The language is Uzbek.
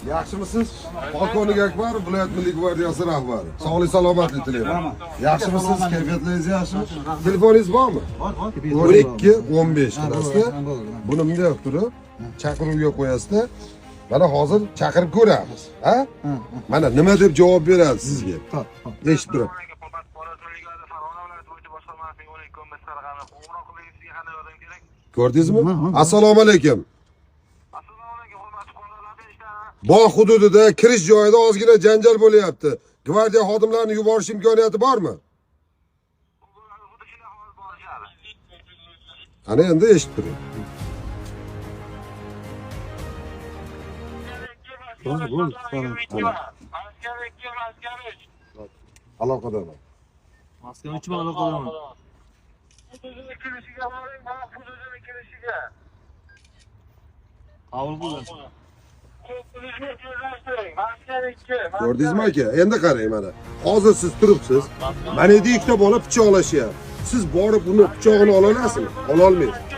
Yaxshimisiz? Polkovnik Akbarov, viloyat Milliy gvardiyasi rahbari. Sog'lik salomatlik tilayman. Yaxshimisiz? Kayfiyatlaringiz yaxshimi? Telefoningiz bormi? Bor, bor. 12 15 qilasizda. Buni bunday qilib turib, chaqiruvga qo'yasizda. Mana hozir chaqirib ko'ramiz, ha? Mana nima deb javob beradi sizga? Eshitib turib. Ko'rdingizmi? Assalomu alaykum. Bog' hududida kirish joyida ozgina janjal bo'lyapti. Gvardiya xodimlarini yuborish imkoniyati bormi? Ana endi eshitib turing. Aloqadaman. Maskani uch aloqadaman. Qabul qildim. Ko'rdingizmi aka? Endi qarang mana. Hozir siz turibsiz. Mana yerda ikkita bola pichoqlashyapti. Siz borib uni pichog'ini ola olasizmi? Ola olmaysiz.